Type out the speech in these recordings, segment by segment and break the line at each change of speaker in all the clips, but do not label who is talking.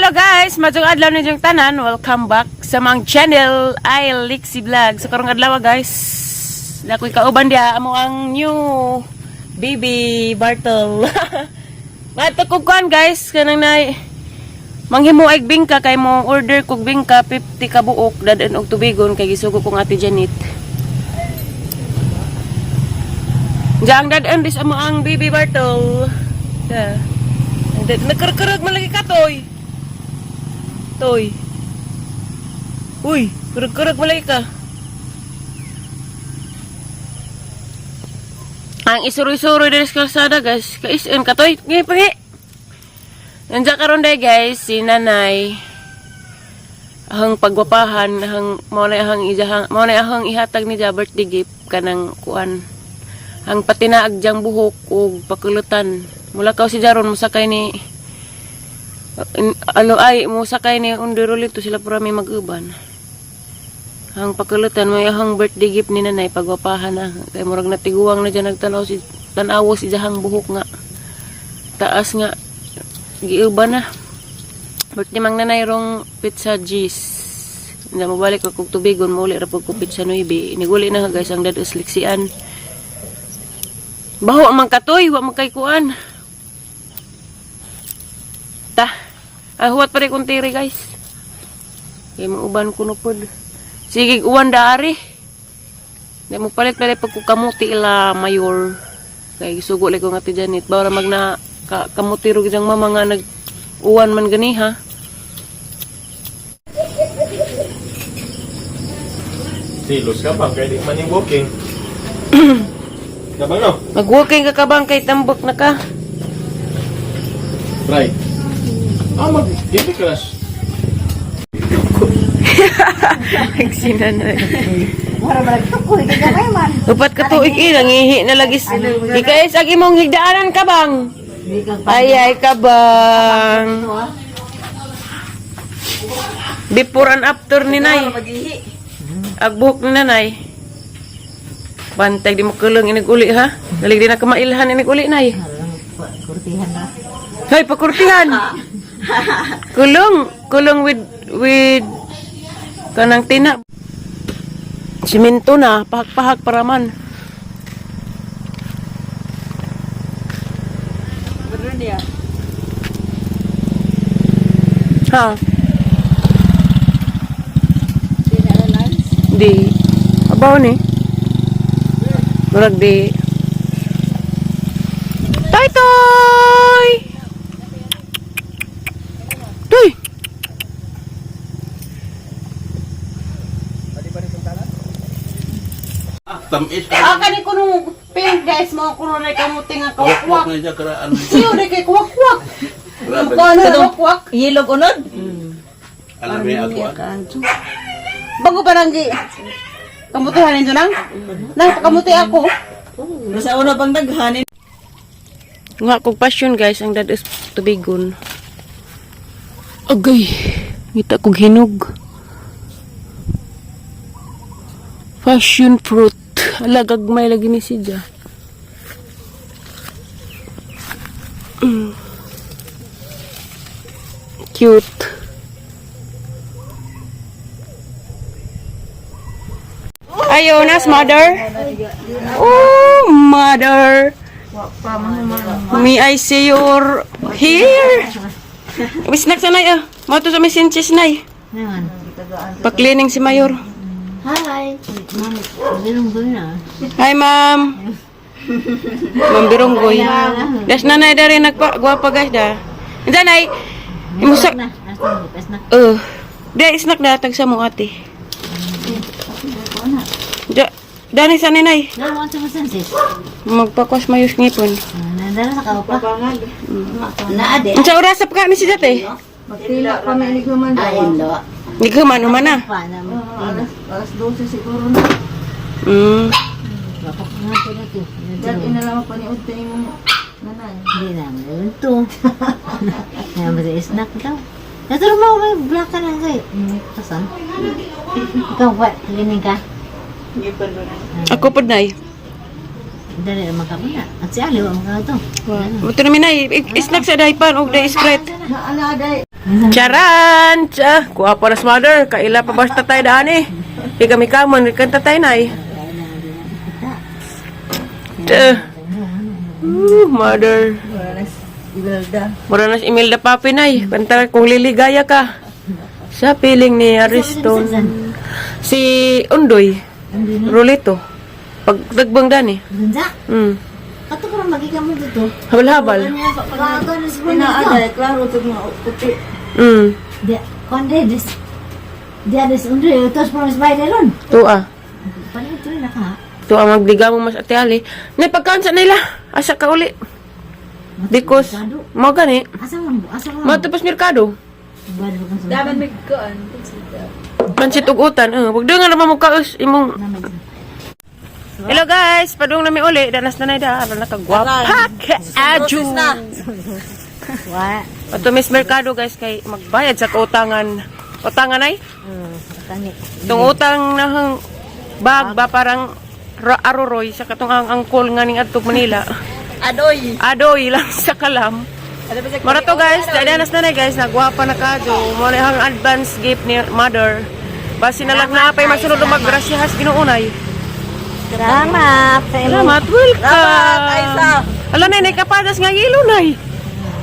Hello guys, maayong adlaw ninyong tanan. Welcome back sa among channel, I Lixie Vlog. So karong adlaw, guys, nakoy kauban diha amo ang new baby Bartol. Ngadto kog kuan, guys, kanang nay manghimo og bingka kay mo order kog bingka 50 ka buok dad-an og tubigon kay gisugo kong Ate Janet. Diyan dad-an dis amo ang baby Bartol. Da. Nagkarkarag man lagi ka, toy. Toy. Uy, kurag-kurag malagi ka. Ang isuroy-suroy diri sa kalsada, guys. Kaisin ka, toy. Ngay, pangi. Nandiyan karon day, guys, si nanay. Ahang pagwapahan, ahang mao na ahang ijahang, mao na ahang ihatag ni ja birthday gift kanang kuan. Ang patinaag jang buhok ug pakulutan. Mula kaw si Jaron mosakay ni ano ay mosakay ni Underolito sila pura may mag-uban. Ang pakulutan may ahang birthday gift ni nanay pagwapahan na kay murag natiguang na dyan nagtanaw si tan-awo si jahang buhok nga taas nga giuban na. Birthday mang nanay rong pizza G's. Hindi mo balik ko kog tubigon mo uli ra pud ko pizza 9. Iniguli na, guys, ang dados liksian. Baho man katoy, wa man kay kuan. Ta. Ah, huwat pa rin kong tiri, guys. Kay mo uban ko no pod. Sige, uwan daari. Di mo palit palit pag kamuti ila mayor. Kay sugo lang ko nga ti Janet. Bawra magna ka, kamuti ro gidang mama nga nag uwan man gani ha.
Silos ka pa, kaya di man yung walking. Kabang no?
Mag-walking ka kabang kay tambok na ka.
Right. Ah, mag Candy Crush.
Nagsinanay. Upat ka tuig eh, nangihi na lagi. Ikaw ag imong higdaanan ka bang? Ay ay kabang. Before and after ni Nay. Agbuhok ni nanay. Bantay di mo kulong inig uli ha. Dalig di na kamailhan inig uli, Nay.
Kurtihan na.
Hoy, pakurtihan. Kulong, kulong with kanang tina. Simento na, pahak-pahak para man. Ha? Di. Abaw ni. Murag di. Toy toy! Toy!
Tamis ka.
Ah, kani ko nung pink, guys, mo kuno na kamuti nga
Wakwak
kawakwak.
na siya karaan.
Siyo na kay kawakwak.
Grabe.
Kuno na kawakwak.
Yellow unod?
Alam mo ako.
Bago pa nang gi. Kamutihan ninyo nang? Nang pakamuti ako.
Sa una pang daghanin.
Nga kog passion, guys, ang dados tubigon. Agay, ngita kog hinog. Passion fruit. Ala, gagmay lagi ni siya. Cute. Ayonas, mother. Oh, mother. May I see your hair? Wisnak sa nay ah. Mo to sa may sinches, nay.
Naman.
Pa-cleaning si Mayor.
Hi. Ma'am, birong na.
Hi, ma'am. Ma'am Bironggoy. Das nanay dari nagpa gwapa, guys, da. Inda nay. Imusak.
Na, asa mo pas na.
Da snack da tag sa mo ate. Da dani sa nanay.
Dalo mo sa sensis.
Magpakwas mayos ngipon.
Nandala sa kaupa. Naa de.
Unsa oras sa pagkain si date?
Magtila pa may human
Ay, lo.
Di ka man human na.
Pa na mo.
Alas 12 siguro na.
Wapok nga po na to.
Dahil inalaman pa ni Udte yung nanay.
Hindi na mo to. Nga ba sa snack daw? Naturo mo may black ka lang kay. Kasan? Ikaw pa, lining ka.
Ako pod, nay.
Dali naman ka muna. At si Ali, wa man ka to.
Mo to na mi, nay. Snack sa daypan og day Sprite.
Naala day.
Charan! Cha! Kuha pa na sa mother. Kaila pa basta tayo daan eh. Di kami kamon. Kanta tayo na eh. Cha! Mother.
Imelda.
Mura na si Imelda Papi nay. Kanta kung liligaya ka. Sa piling ni Ariston. Si Undoy. Rolito. Pagdagbang dani.
Ganda. Kato ko magiga mo dito.
Habal-habal.
Kato na siguro
Pinaada, klaro ito mga puti.
Di, konde, dis. Di, dis, undo, tos por mas baile ron.
Tua.
Paano ito na ka?
Tua magdiga mo mas ate Ali. Nay pagkaan sa nila. Asa ka uli. Because mo gani.
Asa man mo? Asa man?
Matapos merkado.
Daman may kuan.
Pansit ug utan. Wag nga naman mo kaos imong. Hello guys, padung nami uli. Danas na da aron nakagwapa ka aju.
Wa.
Ato Miss Mercado guys kay magbayad sa kautangan. Utangan ay?
Tani.
Itong utang na hang bag ba parang aroroy sa katong ang angkol nga ning adtog Manila.
Adoy.
Adoy lang sa kalam. Mara to guys, danas na na guys, nagwapa na kadyo. Mo na hang advance gift ni mother. Basi na lang na apay masunod og maggrasyahas Ginoo nay.
Salamat sa imo.
Salamat, welcome.
Salamat, Aisa.
Ala nay, nay kapadas nga yelo nay.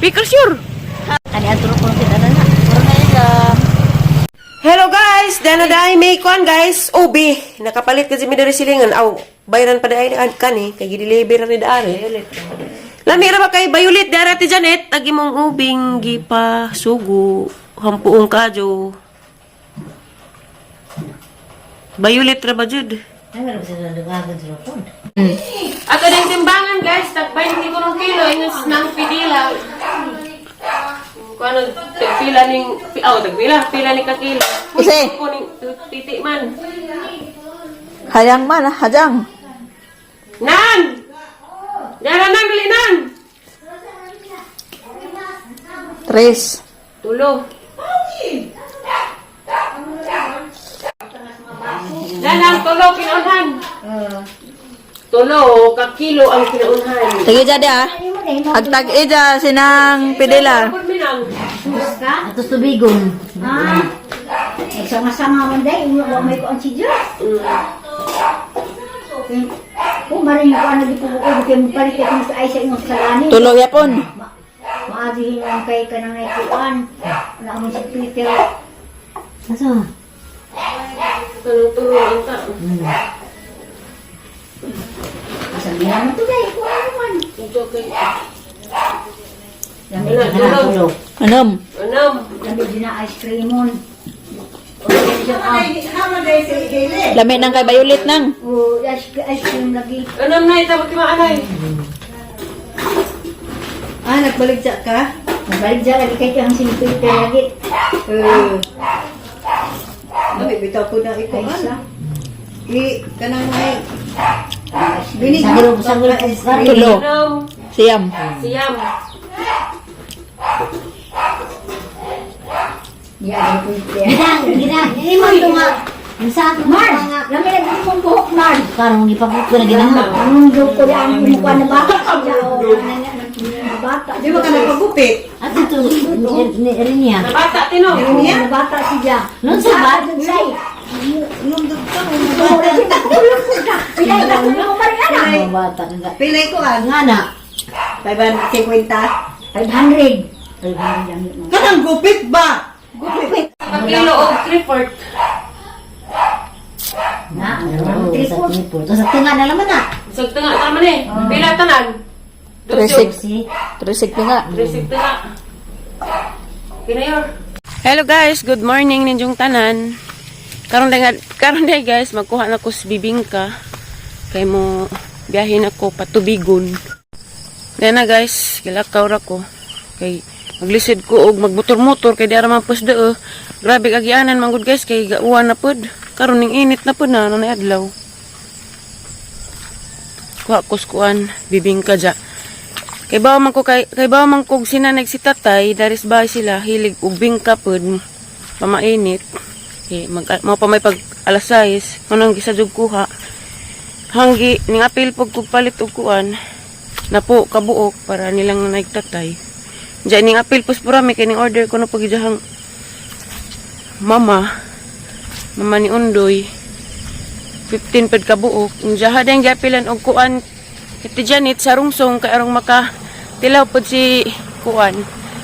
Pickle sure.
Kani atro ko kita na.
Hello guys, dana dai may kuan guys, ubi. Nakapalit kasi mi diri silingan. Aw, bayran pa dai an kani kay gi-deliver ni daari. Lami ra ba kay Bayulit dara ti Janet, agi mong ubing gipa sugo hampuong kadyo. Bayulit ra ba jud?
Ay, meron sa lugagan sa phone.
Ato ding timbangan guys, tag 20 ko ng kilo ingon nang pidila. Kung ano, tagpila ning, oh, tagpila, pila ni kakilo.
Ise.
Ko ning titi man.
Hayang man, hajang.
Nan! Dara nan, dali nan!
Tres.
Tulo. Nanang, tulo, kinaunhan. Tulo, kakilo ang kinaunhan.
Sige dyan ah. Agtag ija sinang pidela.
Pud minang.
Ato tubigon. Ah. Sama-sama man dai, wa may kuan si Diyos. Kung marin ko ano di ko ko kay mo palit kay sa ay sa imong kasalanan.
Tulo yapon.
Maadi lang kay kanang ay kuan. Wala mo si Peter. Asa?
Kanang tulo ang ta.
Asa bilang to dai kuan man.
Ito kay
Lami na tulo.
Anom.
Anam.
Lami din na ice cream mon.
Lami nang kay Bayulit nang.
Oh, ice ice cream lagi.
Anam na ita pati maanay.
Ah, nagbalik dyan ka?
Mabalik dyan lagi kay ang si Peter lagi.
Eh. Lami, bitaw ko na ikaw.
Kaisa.
I, kanang may.
Binig. Sagro, sagro.
Tulo.
Anam.
Siyam.
Siyam.
Ya, Ginang, ginang, ini mo ito nga. Ang sa akin Mars, lami lagi mong buhok, Mars. Parang ipaput ko na ginang. Anong ko yan, mukha na bata. Bata.
Di ba ka nagpagupit?
At ito, ni Erinia.
Nabata tino.
Erinia? Bata siya. Noon sa ba? Bata ka.
Pilay ko ah.
Nga na.
550.
500. 500.
Kanang gupit ba? Gupit.
Kilo og 3/4.
Na, triple. Sa tinga na laman na.
Isang tunga tama ni. Pila tanan?
Tresig.
Si
Tresig nga.
Tresig tunga. Kinayor. Hello guys, good morning ninyong tanan. Karon day karon day guys, magkuha na ko sa bibingka. Kay mo biyahe na ko patubigon. Dahil na guys, gilakaw ra ko. Kay maglisod ko og magmotor-motor kay di ara man pus doo. Grabe kagianan man gud guys kay gauwan na pod. Karon ning init na pod na ano na adlaw. Kuha ko sa kuan, bibingka dya. Kay bawa man ko kay bawa man kog sinanag si tatay, daris bahay sila hilig og bingka pod pamainit. Kay mag mao pa may pag alas 6, manang gisadyog kuha. Hanggi ning apil pag kog palit og kuan napo kabuok para nilang nagtatay. Diyan ning apil pos purami kay ning order ko na pag ijahang mama. Mama ni Undoy. 15 ped kabuok. Ang jaha din giapilan og kuan kiti Janet sa rungsong kay arong maka tilaw pod si kuan.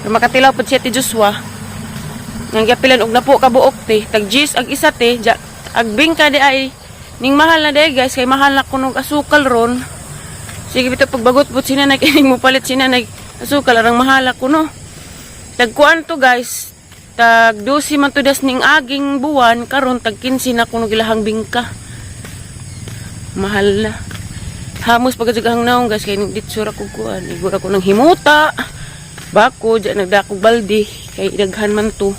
Arong makatilaw pod si Ate Joshua. Nang giapilan og napo kabuok te. Tag gis ag isa te. Ja, ag bingka di ay ning mahal na di guys kay mahal na kunog asukal ron. Sige bitaw pagbagot pud si nanay kay mo palit si nanay asukal arang mahal ako no. Tag kuan to guys. Tag 12 man to das ning aging buwan karon tag 15 na kunog ilahang bingka. Mahal na. Hamos pagkajaghang naong guys kay ditsura ko kuan. Igura ko ng himuta. Bako diyan nagdakog balde kay daghan man to.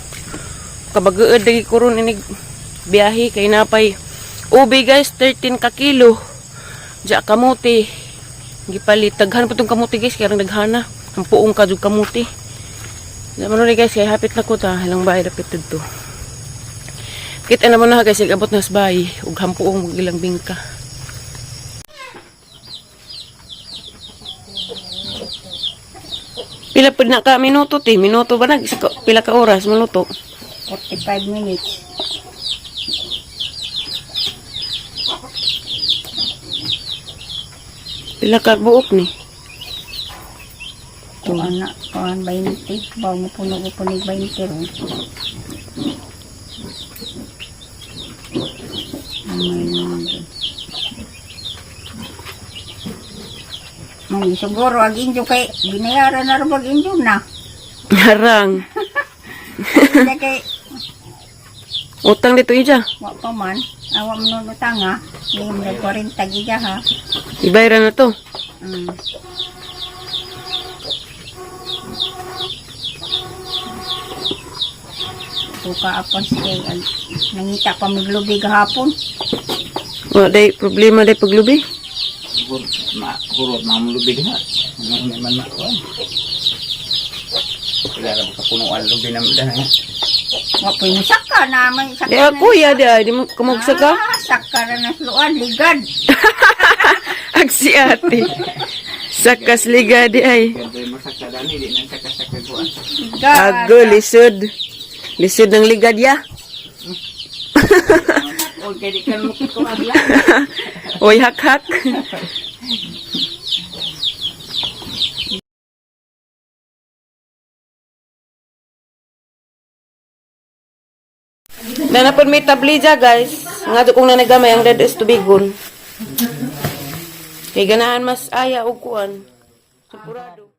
Kabagaed lagi ko ron inig biyahe kay napay ubi guys 13 ka kilo. Diya kamote. Gipalit daghan pa tong kamote guys kay arang daghana. Ang puong ka jud kamote. Diya man rin guys kay hapit na ko ta ilang bahay dapit didto. Kita naman na guys abot na sa bahay ug hampuong mag ilang bingka. Pila pud na ka minuto ti? Minuto ba nag pila ka oras maluto?
45 minutes.
Pila ka buok ni?
Kuan na, kuan 20. Bawo mo puno ko punig 20 ron. Amay naman dun. Ang siguro ag injo kay binayaran na rin pag injo na.
Harang.
Kaya kay
Utang dito ija.
wa pa man, awa mo nun utang ha. Hindi mo na 40 gija ha.
Ibayra na to.
Tuka apon siya. Nangita pa maglubi gahapon.
Wa day problema day paglubi.
Ma, kurot na ang lubig na. Ano naman na kuan. Wala ra kapunuan lubi na dahil.
Wa po yung saka na may saka.
Di ah, kuya di ay di mo kumugsa ka.
Ah, saka na nasluan, ligad.
Ag si ate. Sakas liga di ay.
Ganda yung masakadani, di nang sakasaka kuan.
Ligad.
Ago lisod. Lisod ng ligad ya.
O kay di kan mo kuan
Oy hak-hak. Nanapod may tablija guys. Nga kung nanagamay ang dead is tubigon. Kay ganahan mas aya og kuan. Sigurado.